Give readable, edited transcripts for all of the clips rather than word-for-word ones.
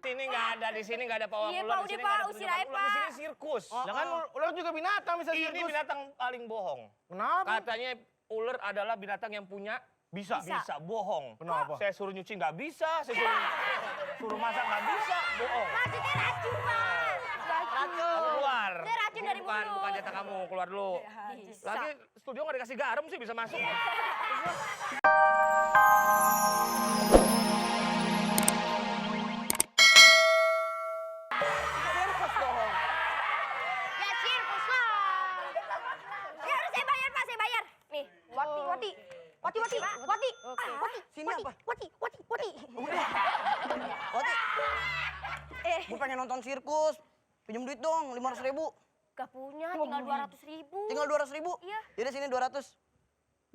ini nggak ada, di sini nggak ada pawang Iya, ular. Pak, Di sini udah, nggak ada Pak, usir pertunjukan aja, ular. Di sini Pak. sirkus. Lah kan ular juga binatang bisa Ini sirkus. binatang paling bohong. Kenapa? Katanya ular adalah binatang yang punya Bisa. bohong. Kenapa? Saya suruh nyuci nggak bisa, saya suruh masak nggak bisa, bohong. Maksudnya racun, Pak. Kamu keluar. Itu racun dari mulut. Bukan jatah kamu, keluar dulu. Bisa. Lagi studio nggak dikasih garam sih bisa masuk. Ya sirkus lah. Ya udah saya bayar, Pak, saya bayar. Nih, Wati. Sini apa? Wati. Oti, gue pengen nonton sirkus. Pinjam duit dong, 500.000. Gak punya, tinggal 200.000. Tinggal 200.000. Iya. Jadi sini 200.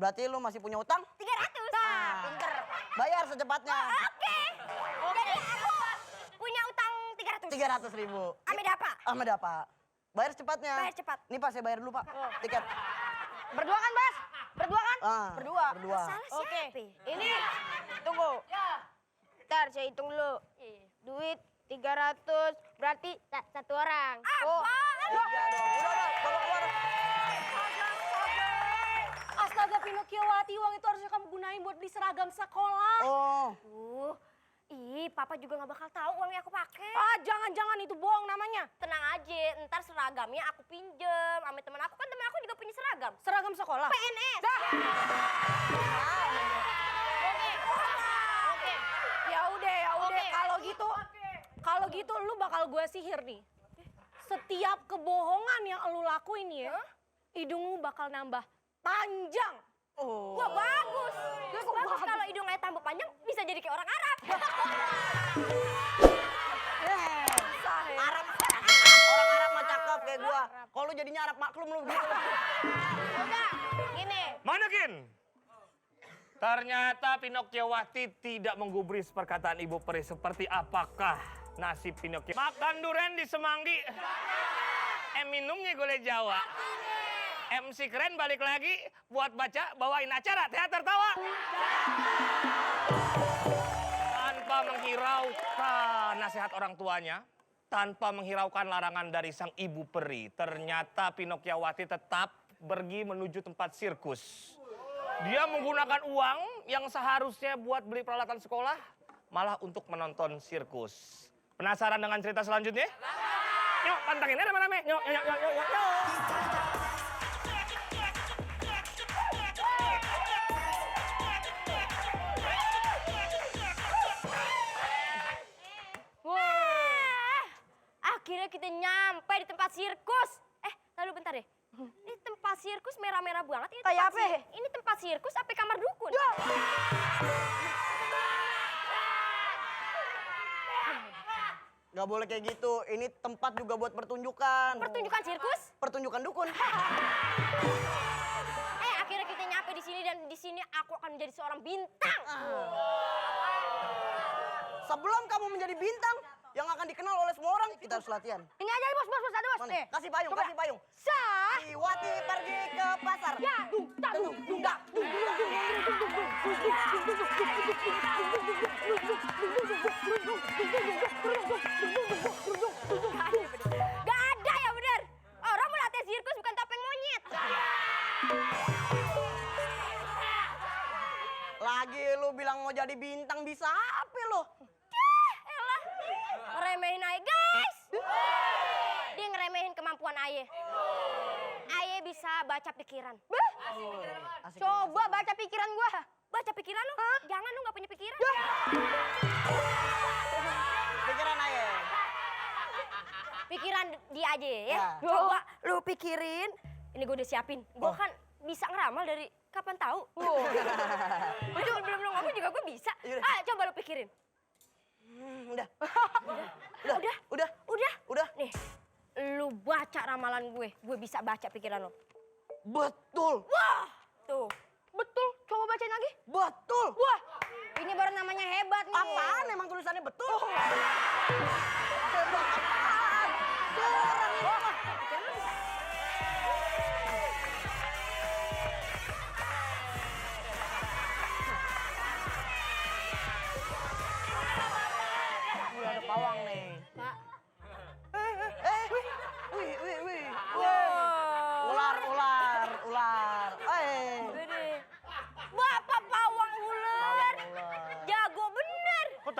Berarti lu masih punya utang? 300. Pinter. Bayar secepatnya. Oke. Jadi aku punya utang 300. 300.000. Ame dapat. Ahmad apa? Bayar secepatnya. Bayar cepat. Nih Pak, saya bayar dulu Pak. Tiket. Berdua kan, Bas? Berdua kan? Berdua. Salah Oke. siapa? Ini tunggu. Ntar saya hitung dulu. Duit 300 berarti satu orang. Apa? Tiga dong. Udah, bawa keluar. Astaga Pinokiowati, uang itu harusnya kamu gunain buat beli seragam sekolah. Oh. Papa juga gak bakal tahu uang yang aku pakai. Ah, jangan-jangan itu bohong namanya. Tenang aja, ntar seragamnya aku pinjem sama temen aku. Kan temen aku juga punya seragam. Seragam sekolah. PNS. Oke. Ya udah. Kalau gitu lu bakal gue sihir nih. Setiap kebohongan yang lu lakuin ya, hidung lu bakal nambah panjang. Wah, bagus. Bagus kalau hidungnya tambah panjang bisa jadi kayak orang Arab. Arab. Orang Arab mah cakep kayak gua. Kalau lu jadinya Arab maklum lu gitu. Udah, gini. Manakin. Ternyata Pinokiowati tidak menggubris perkataan Ibu Peri. Seperti apakah nasib Pinocchio? Makan durian di Semanggi. Minumnya gulai Jawa. MC keren balik lagi buat baca, bawain acara teater tawa. Tanpa menghiraukan nasihat orang tuanya, tanpa menghiraukan larangan dari sang Ibu Peri, ternyata Pinokiowati tetap pergi menuju tempat sirkus. Dia menggunakan uang yang seharusnya buat beli peralatan sekolah, malah untuk menonton sirkus. Penasaran dengan cerita selanjutnya? Yuk, pantangin aja rame-rame. Yuk. Akhirnya kita nyampe di tempat sirkus. Lalu bentar deh. Ini tempat sirkus merah-merah banget. Ini Kayak tempat apa? Ini tempat sirkus apa kamar dukun? Gak boleh kayak gitu. Ini tempat juga buat pertunjukan. Pertunjukan sirkus? Pertunjukan dukun. Akhirnya kita nyampe di sini dan di sini aku akan menjadi seorang bintang. Sebelum kamu menjadi bintang yang akan dikenal oleh semua orang, kita harus latihan. Ini aja bos, ada bos. Mana? Kasih payung, kasih payung. Sah. Iwati pergi ke pasar. Ya, Gak ada ya bener. Orang mau latihan sirkus bukan topeng monyet. Lagi lu bilang mau jadi bintang bisa apa lu? Elah, ngeremehin aja guys. Dia ngeremehin kemampuan Aye. Aye bisa baca pikiran. Asik. coba baca pikiran gua. Baca pikiran lu? Jangan lu gak punya pikiran. Pikiran aja. Pikiran dia aja ya. Ya. Coba lu pikirin. Ini gue udah siapin. Gue kan bisa ngeramal dari kapan tahu. Belum ngomong juga gue bisa. Yaudah. Coba lu pikirin. Udah. Udah. Nih, lu baca ramalan gue. Gue bisa baca pikiran lo. Betul. Wah, tuh. Betul, coba bacain lagi. Betul. Wah, ini baru namanya hebat nih. Apaan emang tulisannya betul? Hebat apaan? Kurang ini mah. Udah ada pawang nih.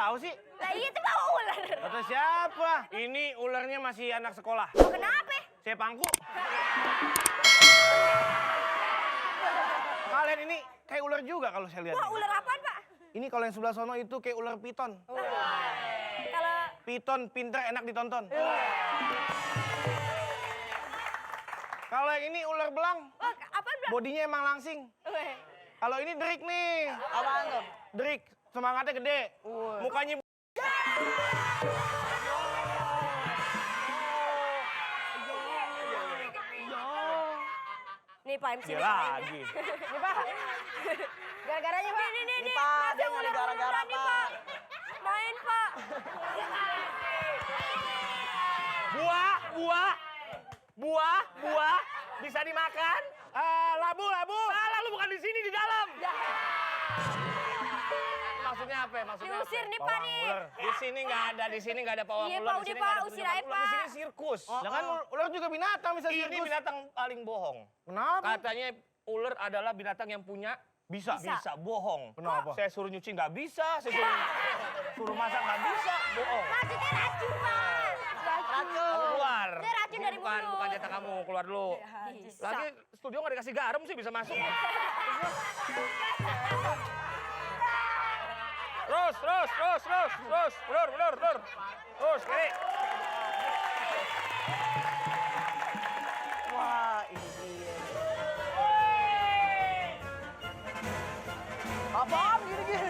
tahu sih? Lah iya itu bawa ular. Kata siapa? Ini ularnya masih anak sekolah. Oh, kenapa? Saya pangku. Kalian ini kayak ular juga kalau saya lihat. Wah, ular apaan, Pak? Ini kalau yang sebelah sono itu kayak ular piton. Kalau Piton pinter enak ditonton. Kalau yang ini ular belang, wah, apaan, Bang? bodinya emang langsing. Weh. Kalau ini Drik nih. Apaan tuh? Drik, semangatnya gede. Mukanya Nih, Pak MC. Dia lagi. Nih, Pak. Gara-garanya, Pak. Nih, Ini Pak, dia nggak ada gara-gara nih, Pak. Main, Pak. Buah, bisa dimakan? labu. Salah, lu bukan di sini, di dalam. Maksudnya apa ya? Maksudnya Diusir apa? nih, Pak, nih. Di sini nggak ada pawang Iya, ular. Pak, Di sini udah, nggak ada Pak, usir pertunjukan aja, ular. Di sini Pak. sirkus. Lah kan ular juga binatang bisa Ini sirkus. binatang paling bohong. Kenapa? Katanya ular adalah binatang yang punya Bisa. bohong. Kenapa? Saya suruh nyuci nggak bisa, saya suruh masak nggak bisa, bohong. Maksudnya racun, Pak. Kamu keluar. Dia racun dari mulut. Bukan jatah kamu, keluar dulu. Bisa. Lagi studio nggak dikasih garam sih bisa masuk. Terus. Ulur. Terus, kiri. Wah, ini dia. Apaan gini-gini?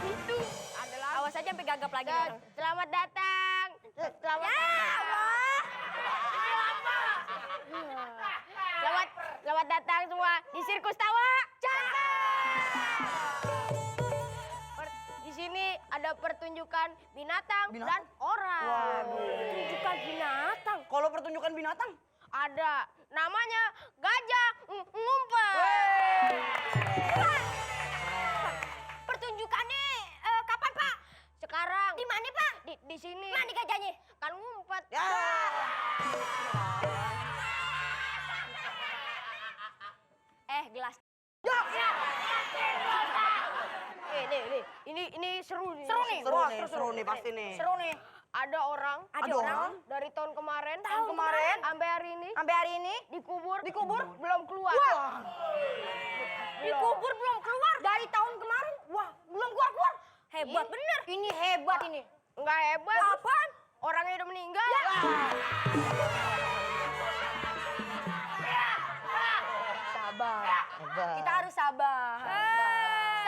Itu adalah. Awas aja sampai gagap lagi. orang. Selamat datang. Selamat Selamat datang semua di Sirkus Tawa. Di sini ada pertunjukan binatang, dan orang. Pertunjukan binatang. Kalau pertunjukan binatang, Ada namanya gajah ngumpet. Pak, pertunjukannya kapan, Pak? Sekarang Di mana, Pak? di sini Mana gajahnya? kan ngumpet. ya. Gelas. Ini seru nih. Seru nih pasti nih. Seru nih. Ada orang Ada orang? dari tahun kemarin sampai hari ini dikubur belum keluar. Dikubur belum keluar. Dari tahun kemarin, wah, belum keluar. Hebat bener. Ini hebat ini. Enggak hebat. Apaan? Orangnya udah meninggal. Sabar. Sabar. Kita harus sabar.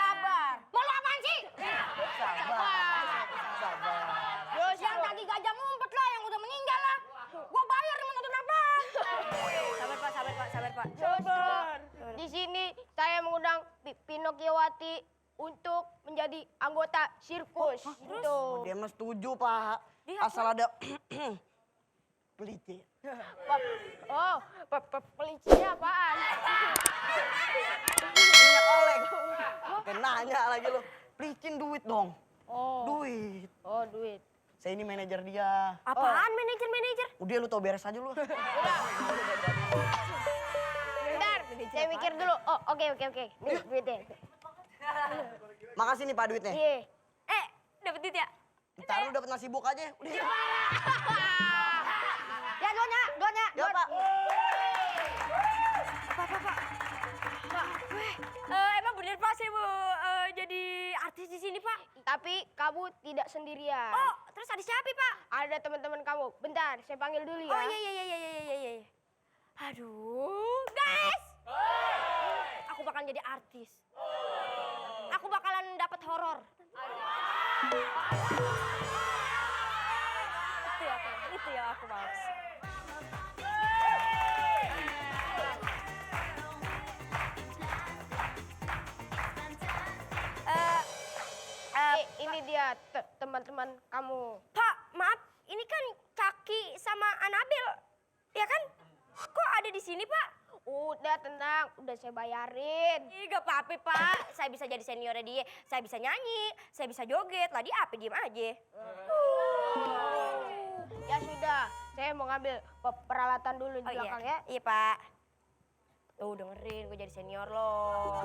Sabar. Mau lu apaan sih? Sabar. Yang tadi gajah ngumpet lah, yang udah meninggal lah. Gua bayar nih nonton apa? Sabar, Pak. Sabar. Di sini saya mengundang Pinokiowati untuk menjadi anggota sirkus. Gitu. Dia mah setuju, Pak. Dia Asal ada peliti. Pelicinya apaan? Minyak oleng. Kenanya lagi lu. Pelicin duit dong. Oh, Duit. duit. Saya ini manajer dia. Apaan manajer? Udah lu tau beres aja lu. Bentar, saya mikir dulu. Oh, oke. Nih, duitnya. Makasih nih Pak duitnya. Iya. Dapet duit ya? Ntar lu dapet nasi buk aja. Udah. Ya, doanya. Ya Pak. Emang bener Pak saya mau jadi artis di sini Pak? Tapi kamu tidak sendirian. Oh, terus ada siapa Pak? Ada teman-teman kamu. Bentar, saya panggil dulu ya. Oh iya. Aduh, guys. Aku bakalan jadi artis. Aku bakalan dapat horor. Itu ya aku Mas. Ini dia teman-teman kamu. Pak, maaf, ini kan Kaki sama Anabel, ya kan? Kok ada di sini Pak? Udah tenang, udah saya bayarin. Ih, gak apa-apa Pak, saya bisa jadi seniornya dia. Saya bisa nyanyi, saya bisa joget. Lah dia apa, diem aja. Ya sudah, saya mau ngambil peralatan dulu di belakang ya. Iya Pak. Tuh dengerin, gue jadi senior loh.